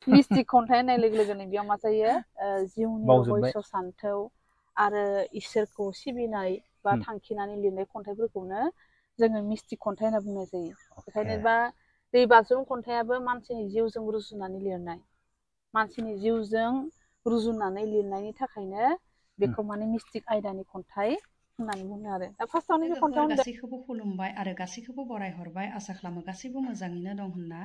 Mistake खन्थाइ होननाय लोगो लोगोनो बेयाव मा जायो जिउनि रहस्य सान्थौ आरो इसोरखौ सिबिनाय बा थांखिनानै लिरनाय खन्थाइफोरखौनो जोङो मिस्टिक खन्थाइ होनना बुंनाय जायो। बेखायनो बा दै बाज्रुम खन्थाइयाबो मानसिनि जिउजों रुजुनानै लिरनाय, मानसिनि जिउजों रुजुनानै लिरनायनि थाखायनो बेखौ माने मिस्टिक आयदानि खन्थाइ होननानै बुङो आरो। दा फार्स्टआवनो बे खन्थाइयाव गासैखौबो खुलुमबाय आरो गासैखौबो बरायहरबाय, आसा खालामो गासैबो मोजाङैनो दं होनना।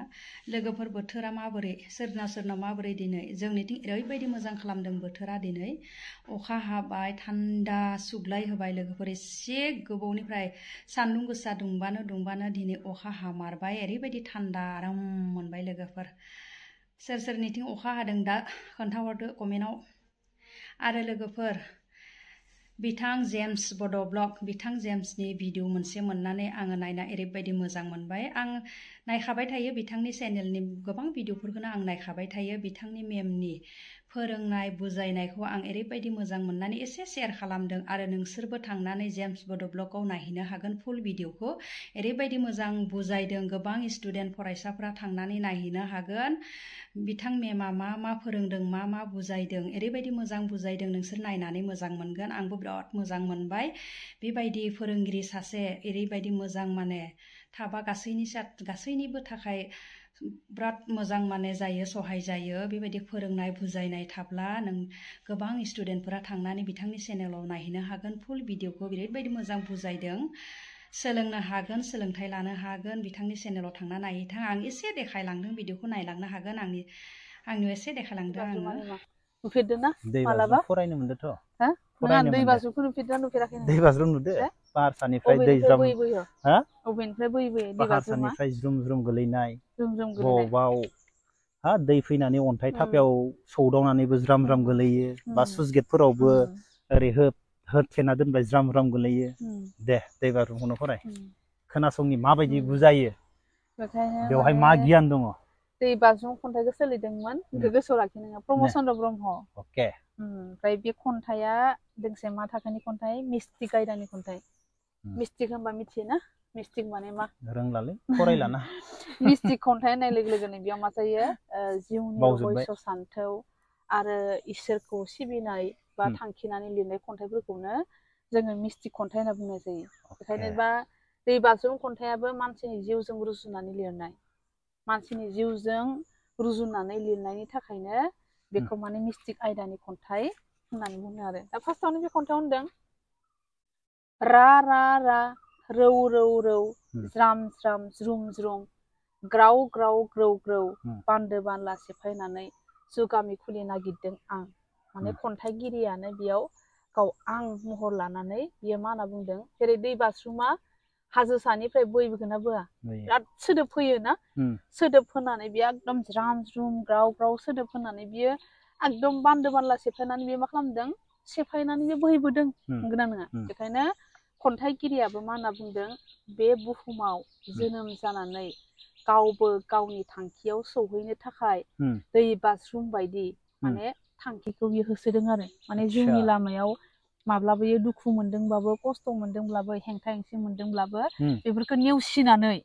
लोगोफोर बोथोरा माबोरै, सोरनाव माबोरै दिनै? जोंनिथिं ओरैबायदि मोजां खालामदों बोथोरा दिनै। अखा हाबाय, थान्दा सुग्लाय होबाय लोगोफोर। एसे गोबावनिफ्राय सान्दुं गोसा दुंबानो दिनै अखा हामारबाय, ओरैबायदि थान्दा आराम मोनबाय लोगोफोर। सोरनिथिं अखा हादों दा खोन्थाहरदो कमेन्टआव। आरो लोगोफोर बिथां जेम्स बड' ब्लग, बिथां जेम्सनि भिडिअ मोनसे मोननानै आङो नायना ओरैबायदि मोजां मोनबाय। आं नायखाबाय थायो बिथांनि चेनेलनि गोबां भिडिअफोरखौनो आं नायखाबाय थायो। बिथांनि मेमनि फोरोंनाय बुजायनायखौ आं ओरैबायदि मोजां मोननानै एसे शेयार खालामदों। आरो नोंसोरबो थांनानै जेम्स बड' ब्लगआव नायहैनो हागोन फुल भिडिअखौ। ओरैबायदि मोजां बुजायदों, गोबां स्टुडेन्ट फरायसाफ्रा थांनानै नायहैनो हागोन। बिथां मेमा मा फोरोंदों, मा बुजायदों, ओरैबायदि मोजां बुजायदों, नोंसोर नायनानै मोजां मोनगोन। आंबो बिराद मोजां मोनबाय। बेबायदि फोरोंगिरि सासे ओरैबायदि मोजां माने थाबा गासैनिबो थाखाय बिराद मोजां माने जायो, सहाय जायो। बेबायदि फोरोंनाय बुजायनाय थाब्ला नों गोबां स्टुडेन्टफोरा थांनानै बिथांनि चेनेलाव नायहैनो हागोन फुल भिडिअखौ। ओरैबायदि मोजां बुजायदों, सोलोंनो हागोन, सोलोंथाइ लानो हागोन। बिथांनि चेनेलाव थांना नायहैथां। आं एसे देखायलांदों, भिडिअखौ नायलांनो हागोन। आंनि एसे देखायलांदों आङो। नुफेरदोंना मालाबा? फरायनो मोनदोंथ'। नोंहा दै बाज्रुमखौ नुफेरदोंना नुफेराखै? दै बाज्रुम नुदो। पाहारसानिफ्राय दै अबेनिफ्राय ज्राम, बोहैबोयो? अबेनिफ्राय बोहैबोयो दै बाज्रुमा? पाहारसानिफ्राय ज्रुम गोलैनाय, ज्रुम गोलैनाय। बबाव दै फैनानै अन्थाइ थाफायाव सौदावनानैबो ज्राम गोलैयो, बा सुइस गेटफोरावबो ओरै होथेना दोनबाय ज्राम गोलैयो। दे दै बाज्रुमखौनो फराय, खोनासंनि माबायदि बुजायो, बेवहाय मा गियान दङ। दै बाज्रुम खन्थाइखौ सोलिदोंमोन, बेखौ गोसोआव लाखि नोङो, प्रमद चन्द्र ब्रह्म। अके। ओमफ्राय बे खन्थाइया दोंसे मा थाखोनि खन्थाइ? मिस्टिक आयदानि खन्थाइ। मिस्टिक होनबा मिथियोना? मिस्टिक माने मा? रोंलालै, फरायलाना। मिस्टिक खन्थाइ होननाय लोगो लोगोनो बेयाव मा जायो जिउनि रहस्य सान्थौ आरो इसोरखौ सिबिनाय बा थांखिनानै लिरनाय खन्थाइफोरखौनो जोङो मिस्टिक खन्थाइ होनना बुंनाय जायो। बेखायनो बा दै बाज्रुम खन्थाइयाबो मानसिनि जिउजों रुजुनानै लिरनाय, मानसिनि जिउजों रुजुनानै लिरनायनि थाखायनो बेखौ माने मिस्टिक आयदानि खन्थाइ होननानै बुङो आरो। दा फार्स्टआवनो बे खन्थाइयाव होनदों, रा रौ ज्राम ज्रुम ग्राव ग्रौ बान्दो बानला सेफायनानै जुगामि खुलि नागिरदों आं। माने खन्थाइगिरियानो बेयाव गाव आं महर लानानै बियो मा होनना बुंदों, जेरै दै बाज्रुमा हाजो सानिफ्राय बोहैबोगोना बोआ, बिराद सोदोब फैयो ना, सोदोब होनानै बियो एकदम ज्राम ज्रुम ग्राव सोदोब होनानै बियो एकदम बान्दो बानला सेफायनानै बियो मा खालामदों, सेफायनानै बियो बोहैबोदों, नंगौना नङा? बेखायनो खन्थाइगिरियाबो मा होनना बुंदों, बे बुहुमाव जोनोम जानानै गावबो गावनि थांखियाव सौहैनो थाखाय दै बाज्रुम बायदि माने थांखिखौ बियो होसोदों आरो। माने जिउनि लामायाव माब्लाबा दुखु मोनदोंबाबो, खस्थ' मोनदोंब्लाबो, हेंथा हेंसि मोनदोंब्लाबो बेफोरखौ नेवसिनानै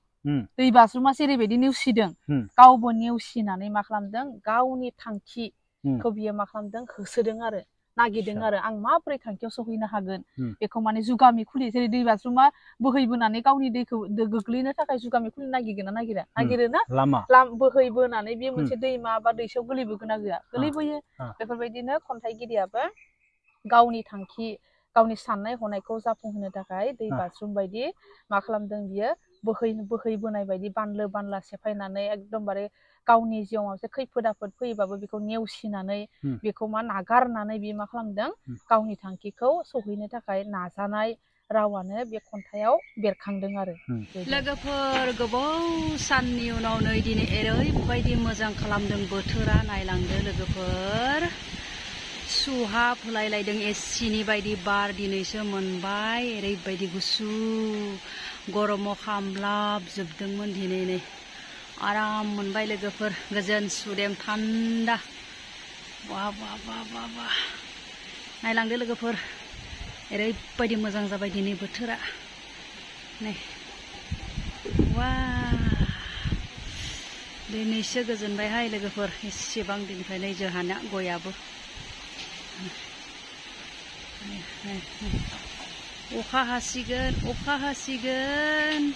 दै बाज्रुमा जेरैबायदि नेवसिदों, गावबो नेवसिनानै मा खालामदों, गावनि थांखिखौ बियो मा खालामदों, होसोदों आरो, नागिरदों आरो। आं माबोरै थांखियाव सहैनो हागोन बेखौ माने जुगामि खुलि, जेरै दै बाज्रुमा बोहैबोनानै गावनि दैखौ गोग्लैनो थाखाय जुगामि खुलि नागिरगोन ना नागिरोना? बोहैबोनानै बे मोनसे दैमा बा दैसायाव गोलैबोगोन ना गैया? गोलैबोयो। बेफोरबायदिनो खन्थाइगिरियाबो गावनि थांखि, गावनि साननाय हनायखौ जाफुंहोनो थाखाय दै बाज्रुम बायदि मा खालामदों, बियो बोहैबोनाय बायदि बानलो बानला सेफायनानै एकदमबारे गावनि जिउआव मोनसे खैफोद आफोद फैयोबाबो बेखौ नेवसिनानै, बेखौ नागारनानै बियो मा खालामदों, गावनि थांखिखौ सहैनो थाखाय नाजानाय रावानो बे खन्थाइयाव बेरखांदों आरो। लोगोफोर गोबाव साननि उनाव नै दिनै ओरैबायदि मोजां खालामदों बोथोरा, नायलांदो लोगोफोर। सुहाब होलायलायदों, एसिनि बायदि बार दिनैसो मोनबाय, ओरैबायदि गुसु, गरमाव खामलाब जोबदोंमोन, दिनै नै आराम मोनबाय लोगोफोर, गोजोन सुदेम थान्दा। वाह वाह वाह वाह वाह, नायलांदो लोगोफोर, ओरैबायदि मोजां जाबाय दिनै बोथोरा। नै वाह, दिनैसो गोजोनबायहाय लोगोफोर एसेबां दिननिफ्रायनो जोंहाना गयाबो अखा हासिगोन